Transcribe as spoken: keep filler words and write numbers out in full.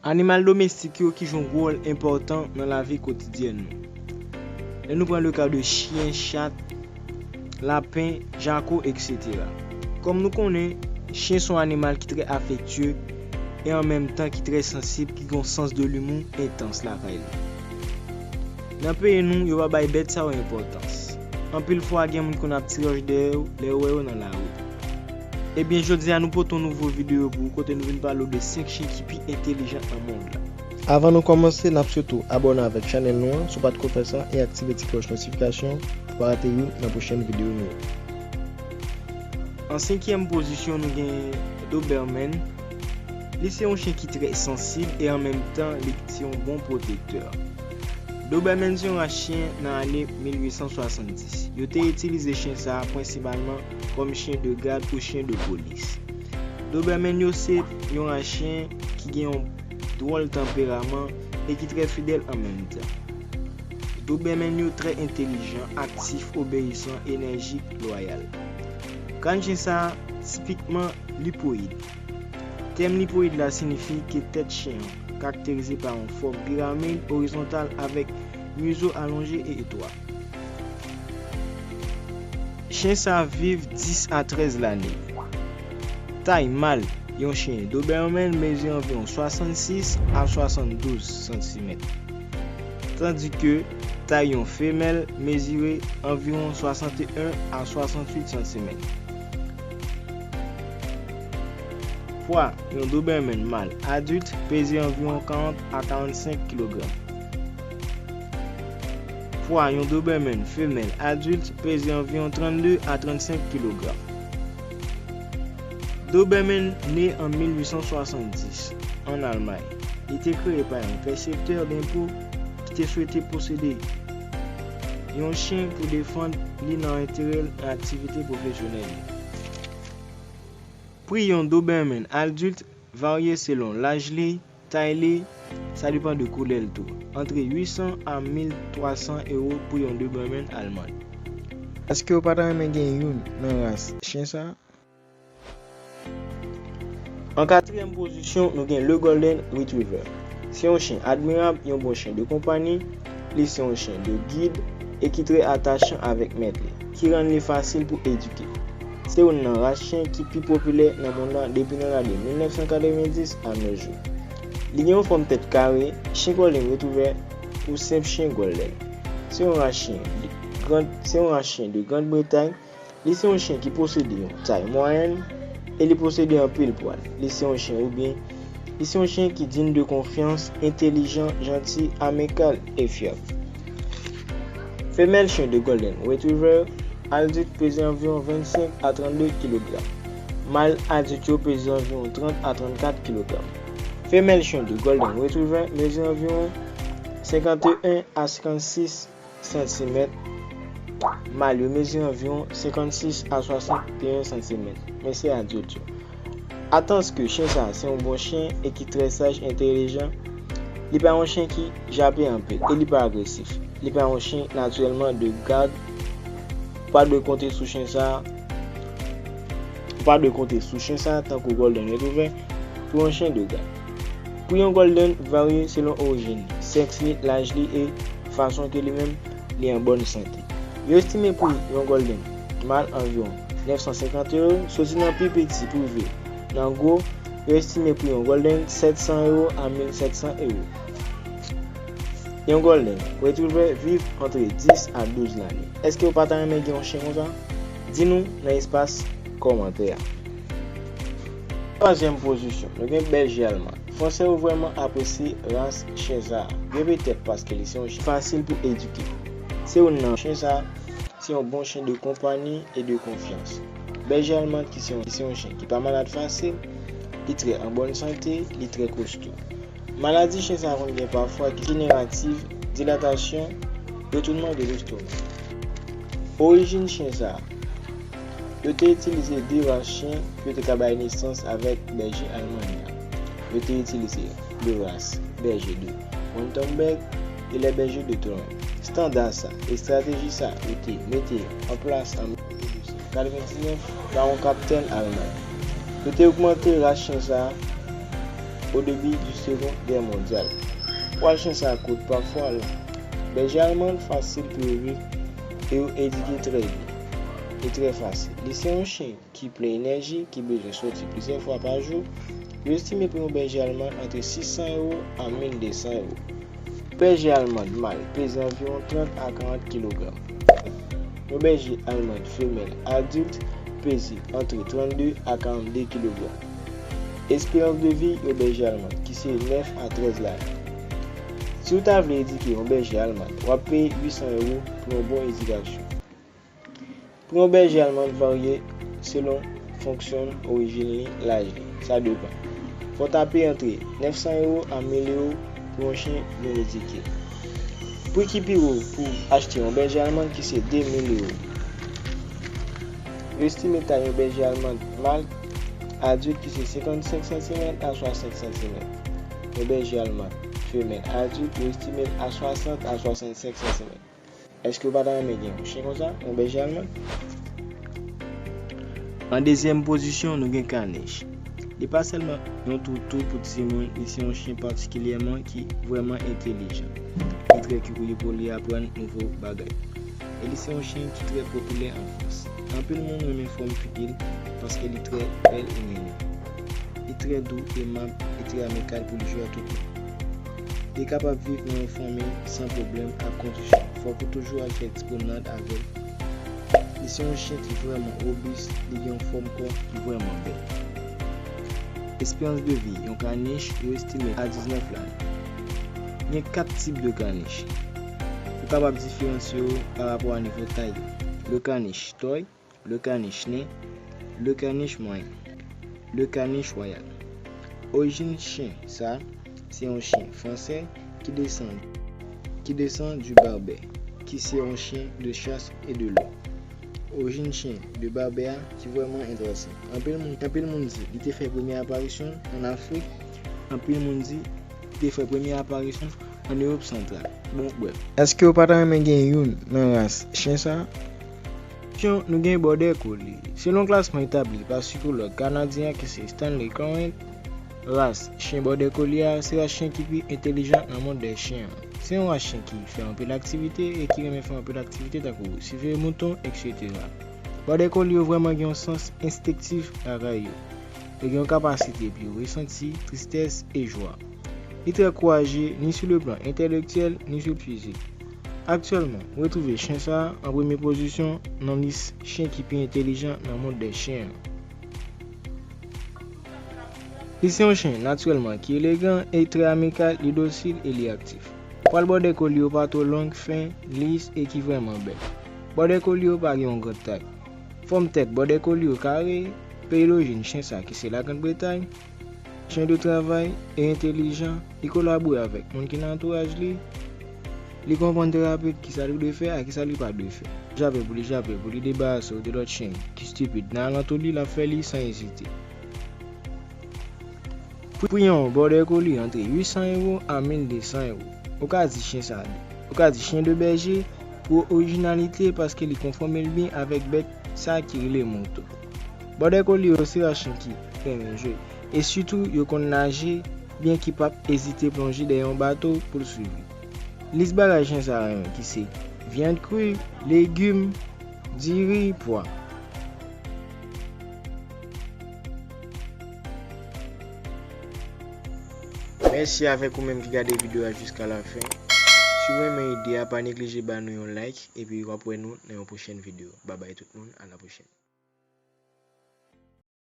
Animal domestik yo ki jwe yon wòl enpòtan nan lavi kotidyèn nou. Lè nou pran le ka de chyen, chat, lapen, jako, etsetera. Kòm nou konnen, chen se yon animal ki trè afektye e an menm tan ki trè sansib, ki gen yon sans de limou entans lakay li. Nan peyi nou, yo pa bay bèt sa yo enpòtans. Anpil fwa, gen moun ki konn ap tire wòch dèyè yo lè yo wè yo nan lari. Ebyen, jodi a nou pote yon nouvo videyo pou ou, kote nou vin pale w de senk chen ki pi entelijan nan mond la. Avan nou kòmanse, n ap swete w abòne avèk chanèl nou an, si w pa t ko fè sa, e aktive ti klòch notifikasyon pou w pa rate youn nan pwochèn videyo nou yo. An senkyèm pozisyon, nou gen Doberman. Li se yon chen ki trè sansib e an menm tan, li se yon bon pwotektè. Doberman se yon ras chen nan ane mil uit san swasanndis. Yo te itilize chen sa a prensipalman kòm chen de gad ou chen de polis. Doberman yo se yon ras chen ki gen yon dwòl tanperaman e ki trè fidèl an menm tan. Doberman yo trè entelijan, aktif, obeyisan, enèjik, lwayal. Kràn chen sa a tipikman lipoyid. Tèm lipoyid la siyifi ke tèt chen an karakterize pa yon fòm piramid orizontal avèk mizo alonje e etwa. Chen sa a viv dis a trèz lane. Tay mal yon chen Doberman mezire anviwon swasannsis a swasanndouz santimèt, tandike tay yon femèl mezire anviwon swasanteyen a swasanntuit santimèt. Pwa yon Doberman mal adilt peze anviwon karant a karannsenk kilogram. Pwa yon Doberman femèl adilt peze anviwon trannde a trannsenk kilogram. Doberman ne an mil uit san swasanndis ann Almay. Li te kreye pa yon pèseptè denpo ki te swete posede yon chen pou defann li nan enterè l nan aktivite pwofesyonèl li. Pri yon Doberman adilt varye selon laj li, tay li, sa depann de koulè l tou. Antre uit san a mil twa san ewo pou yon Doberman alman. Èske w pa ta renmen gen youn nan ras chen sa a? An katriyèm pozisyon, nou gen le Golden Retriever. Se yon chen admirab, yon bon chen de konpanyi. Li se yon chen de gid e ki trè atachan avèk mèt li, ki rann li fasil pou edike. Se youn nan ras chen ki pi popilè nan mond lan depi nan lane mil nèf san katrevenndis a nos jours. Li gen yon fòm tèt kare, chen Golden Retriever ou senp chen Golden. Se yon ras chen de Grand, se yon ras chen de Grand Bretay. Li se yon chen ki posede yon tay mwayèn e li posede anpil pwal. Li se yon chen oubyen Li se yon chen ki digne de konfyans, entelijan, janti, amikal e fyab. Femèl chen de Golden Retriever adilt peze anviwon vennsenk a trannde kilogram. Mal adilt yo peze anviwon trant a trannkat kilogram. Femèl chen de Golden Retriever mezire anviwon senkanteyen a senkannsis santimèt. Mal yo mezire anviwon senkannsis a swasanteyen santimèt, men se adilt yo. Atanske chen sa a se yon bon chen e ki trè saj, entelijan, li pa yon chen ki jape anpil e li pa agresif. Li pa yon chen natirèlman de gad. Ou pa dwe konte sou chen sa a. Ou pa dwe konte sou chen sa a tankou Golden Retriever pou yon chen de gad. Pri yon Golden varye selon orijin li, sèks li, laj li e fason ke li menm li an bòn sante. Yo estime pri yon Golden mal anviwon nèf san senkant ewo, soti nan pi piti pou rive nan gwo, yo estime pri yon Golden sèt san ewo a mil sèt san ewo. Yon Golden Retriever viv antre dis a douz lane. Èske w pa ta renmen gen yon chen konsa? Di nou nan espas kòmantè a. Twazyèm pozisyon, nou gen bèje alman. Fransè yo vrèman apresye ras chen sa a. Byen petèt paske li se yon chen fasil pou edike. Se youn nan chen sa a, se yon bon chen de konpanyi e de konfyans. Bèje alman ki se yon, ki se yon chen ki pa malad fasil, li trè an bòn sante, li trè kostou. Maladi chen sa a konn gen pafwa ki jeneratif, dilatasyon, retounman de lestoma. Orijin chen sa a. Yo te itilize de ras chen pou yo te ka bay nesans avèk bèje alman an. Yo te itilize de ras bèje de Wurtemberg e lè bèje de Thüringen. Estanda sa, estrateji sa, yo te mete an plas an mil nèf san katrevendiznèf pa yon kaptèn alman. Yo te ogmante ras chen sa a au début du Second Guerre mondiale. Pwal chen sa a kout pafwa l. Bèje alman fasil pou yo viv e yo edike trè byen e trè fasil. Li se yon chen ki plen enèji, ki bezwen soti plizyè fwa pa jou. Yo estime pri yon bèje alman antre sis san ewo a mil de san ewo. Bèje alman mal peze anviwon trant a karant kilogram. Yon bèje alman femèl adilt peze antre trannde a karannde kilogram. Esperans de vi yon bèje alman ki se nèf a trèz lane. Si w ta vle edike yon bèje alman, w ap peye uit san ewo pou yon bon edikasyon. Pri yon bèje alman varye selon fonksyon orijin li, laj li. Sa depann. Fò w ta peye antre nèf san ewo a mil ewo pou yon chen byen edike. Pri ki pi wo pou achte yon bèje alman ki se de mil ewo. Yo estime tay yon bèje alman mal adilt ki se senkannsenk santimèt a swasant santimèt. Yon bèje alman femèl adilt, yo estime l a swasant a swasannsenk santimèt. Èske w pa ta renmen gen yon chen konsa, yon bèje alman? An dezyèm pozisyon, nou gen kanich. Li pa sèlman yon toutou pou timoun, li se yon chen patikilyèman ki vrèman entèlijan. Li trè kiri pou li aprann nouvo bagay. E li se yon chen ki trè popilè an Frans. Anpil moun renmen fòm figi l paske li trè bèl e milen. Li trè dou, emab e trè amikal pou l jwe ak tout moun. Li kapab viv nan yon fanmi san pwoblèm ak kondisyon. Fòk ou toujou al fè ti pwomnad avè l. Li se yon chen ki vrèman wobis, li gen yon fòm kò ki vrèman bèl. Esperans de vi yon kanich yo estime a diznèf lane. Gen kat tip de kanich. Ou kapab diferansye yo pa rapò a nivo tay yo. Le kanich tòy, le kanich nen, le kanich mwayen, le kanich wayal. Orijin chen sa, se yon chen fransè ki desann, ki desann du Berbère, ki se yon chen de chasse et de l'eau. Orijin chen de Berbère a ki vrèman enteresan. Anpil moun, anpil moun di li te fè premye aparisyon ann Afrik, anpil moun di li te fè premye aparisyon ann Ewòp santral. Bon, brèf. Èske w pa ta renmen gen youn nan ras chen sa? Opsyon, nou gen Border Collie. Selon klasman etabli pa sikològ kanadyen an ki se Stanley Cohen, ras chen Border Collie a se ras chen ki pi entèlijan nan mond dè chen an. Se yon ras chen ki fè anpil aktivite e ki renmen fè anpil aktivite tankou siveye mouton, etsetera. Border Collie yo vrèman gen yon sans enstenktif lakay yo. Yo gen yon kapasite pou yo resanti tristès e jwa. Li trè kouraje ni sou le plan entèlektyèl ni sou le fizik. Aktyèlman, ou retwouve chen sa a an premye pozisyon nan lis chen ki pi entèlijan nan mond dè chen an. Li se yon chen natirèlman ki elegan e trè amikal, li dosil e li aktif. Pwal Border Collie yo pa twò long, fen, lis e ki vrèman bèl. Border Collie yo pa gen yon gran tay. Fòm tèt Border Collie yo kare, peyi lojin chen sa ki se la Grann Bretay. Chen de travay e entèlijan, li kolabore avèk moun ki nan antouraj li. Li konprann trè rapid kisa li dwe fè ak kisa li pa dwe fè. Jape pou li jape pou li debarase w de lòt chen ki stipid nan alantou li, l ap fè li san ezite. Pri yon Border Collie antre uit san ewo a mil de san ewo. Ou ka di chen sa, ou ka di chen de bèje pou orijinalite paske li konfòme l byen avèk bèt sa ki rele mouton. Border Collie yo se ras chen ki renmen jwe e sitou yo konn naje, byen ki p ap ezite plonje dèyè yon bato pou l swiv li. Lis bagay chen sa renmen ki se vyann kri, legim, diri, pwa. Mèsi avèk ou menm ki gade videyo a jiska la fen. Si w renmen ide a, pa neglije ba nou yon like, epi w ap wè nou nan yon pwochèn videyo. Babay tout moun, a la pwochèn.